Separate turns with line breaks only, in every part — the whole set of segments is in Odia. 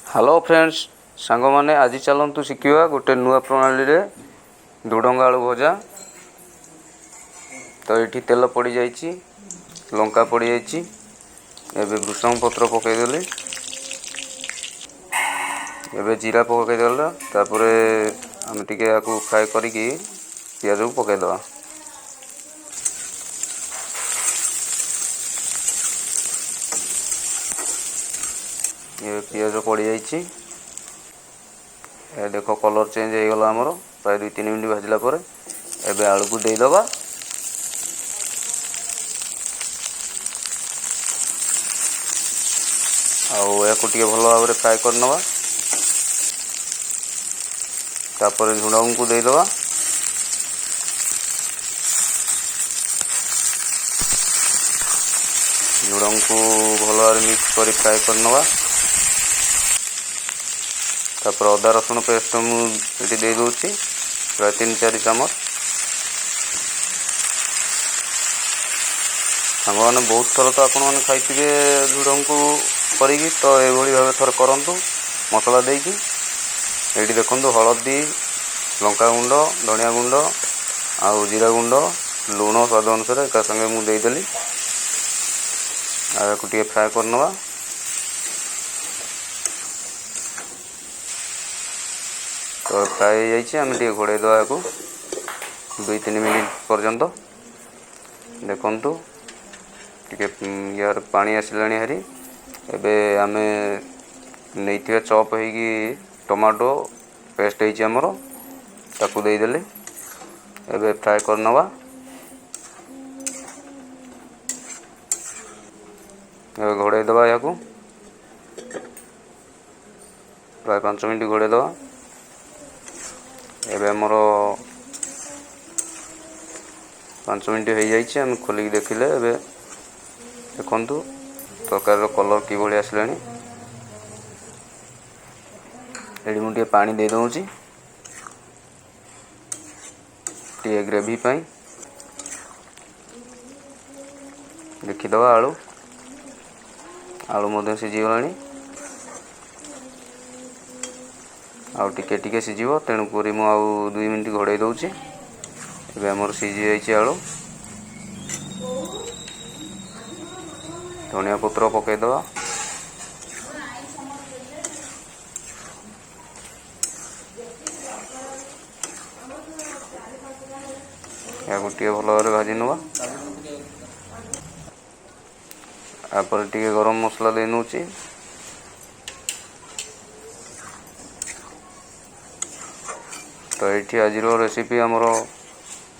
ହ୍ୟାଲୋ ଫ୍ରେଣ୍ଡସ୍, ସାଙ୍ଗମାନେ, ଆଜି ଚାଲନ୍ତୁ ଶିଖିବା ଗୋଟେ ନୂଆ ପ୍ରଣାଳୀରେ ଝୁଡ଼ଙ୍ଗ ଆଳୁ ଭଜା। ତ ଏଇଠି ତେଲ ପଡ଼ିଯାଇଛି, ଲଙ୍କା ପଡ଼ିଯାଇଛି, ଏବେ ଭୃଷଙ୍ଗ ପତ୍ର ପକାଇଦେଲି, ଏବେ ଜିରା ପକାଇଦେଲା। ତାପରେ ଆମେ ଟିକେ ଏହାକୁ ଫ୍ରାଏ କରିକି ପିଆଜକୁ ପକାଇଦେବା। ଏବେ ପିଆଜ ପଡ଼ିଯାଇଛି। ଏ ଦେଖ, କଲର୍ ଚେଞ୍ଜ ହେଇଗଲା ଆମର ପ୍ରାୟ 2-3 ମିନିଟ୍ ଭାଜିଲା ପରେ। ଏବେ ଆଳୁକୁ ଦେଇଦେବା। ଆଉ ଏହାକୁ ଟିକେ ଭଲ ଭାବରେ ଫ୍ରାଏ କରିନେବା। ତାପରେ ଝୁଡ଼ଙ୍ଗକୁ ଦେଇଦେବା। ଝୁଡ଼ଙ୍ଗକୁ ଭଲ ଭାବରେ ମିକ୍ସ କରି ଫ୍ରାଏ କରିନେବା। ତାପରେ ଅଦା ରସୁଣ ପେଷ୍ଟ ମୁଁ ଏଠି ଦେଇଦେଉଛି ପ୍ରାୟ 3-4 ଚାମଚ। ସାଙ୍ଗମାନେ, ବହୁତ ଥର ତ ଆପଣମାନେ ଖାଇଥିବେ ଝୁଡ଼ଙ୍ଗକୁ କରିକି, ତ ଏଇଭଳି ଭାବେ ଥରେ କରନ୍ତୁ ମସଲା ଦେଇକି। ଏଇଠି ଦେଖନ୍ତୁ, ହଳଦୀ, ଲଙ୍କା ଗୁଣ୍ଡ, ଧନିଆ ଗୁଣ୍ଡ ଆଉ ଜିରା ଗୁଣ୍ଡ, ଲୁଣ ସ୍ୱାଦ ଅନୁସାରେ ଏକା ସାଙ୍ଗେ ମୁଁ ଦେଇଦେଲି। ଆଉ ଏହାକୁ ଟିକେ ଫ୍ରାଏ କରିନେବା। ତ ଫ୍ରାଏ ହେଇଯାଇଛି, ଆମେ ଟିକେ ଘୋଡ଼େଇ ଦେବା ଏହାକୁ 2-3 ମିନିଟ୍ ପର୍ଯ୍ୟନ୍ତ। ଦେଖନ୍ତୁ, ଟିକେ ୟାର ପାଣି ଆସିଲାଣି ହାରି। ଏବେ ଆମେ ନେଇଥିବା ଚପ୍ ହେଇକି ଟମାଟୋ ପେଷ୍ଟ ହେଇଛି ଆମର, ତାକୁ ଦେଇଦେଲି। ଏବେ ଫ୍ରାଏ କରିନେବା। ଏବେ ଘୋଡ଼େଇ ଦେବା ଏହାକୁ, ପ୍ରାୟ 5 ମିନିଟ୍ ଘୋଡ଼େଇ ଦେବା। ଏବେ ଆମର 5 ମିନିଟ୍ ହେଇଯାଇଛି, ଆମେ ଖୋଲିକି ଦେଖିଲେ ଏବେ ଦେଖନ୍ତୁ ତରକାରୀର କଲର୍ କିଭଳି ଆସିଲାଣି। ଏଠି ମୁଁ ଟିକେ ପାଣି ଦେଇ ଦେଉଛି ଟିକେ ଗ୍ରେଭି ପାଇଁ। ଦେଖିଦେବା, ଆଳୁ ମଧ୍ୟ ସିଝିଗଲାଣି, ଆଉ ଟିକେ ଟିକେ ସିଝିବ, ତେଣୁକରି ମୁଁ ଆଉ 2 ମିନିଟ୍ ଘୋଡ଼େଇ ଦେଉଛି। ଏବେ ଆମର ସିଝି ଯାଇଛି ଆଳୁ। ଧନିଆ ପତ୍ର ପକାଇଦେବା। ଏହାକୁ ଟିକେ ଭଲ ଭାବରେ ଭାଜି ନେବା। ତାପରେ ଟିକେ ଗରମ ମସଲା ଦେଇ ନେଉଛି। ତ ଏଇଠି ଆଜିର ରେସିପି ଆମର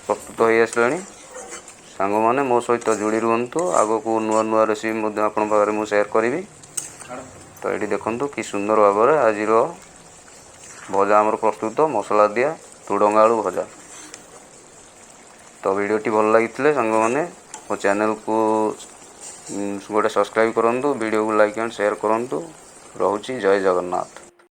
ପ୍ରସ୍ତୁତ ହୋଇ ଆସିଲାଣି। ସାଙ୍ଗମାନେ, ମୋ ସହିତ ଯୋଡ଼ି ରୁହନ୍ତୁ, ଆଗକୁ ନୂଆ ନୂଆ ରେସିପି ମଧ୍ୟ ଆପଣଙ୍କ ପାଖରେ ମୁଁ ସେୟାର କରିବି। ତ ଏଇଠି ଦେଖନ୍ତୁ କି ସୁନ୍ଦର ଭାବରେ ଆଜିର ଭଜା ଆମର ପ୍ରସ୍ତୁତ, ମସଲା ଦିଆ ଝୁଡ଼ଙ୍ଗ ଆଳୁ ଭଜା। ତ ଭିଡ଼ିଓଟି ଭଲ ଲାଗିଥିଲେ ସାଙ୍ଗମାନେ ମୋ ଚ୍ୟାନେଲକୁ ଗୋଟେ ସବସ୍କ୍ରାଇବ୍ କରନ୍ତୁ, ଭିଡ଼ିଓକୁ ଲାଇକ୍ ଆଣ୍ଡ ସେୟାର କରନ୍ତୁ। ରହୁଛି, ଜୟ ଜଗନ୍ନାଥ।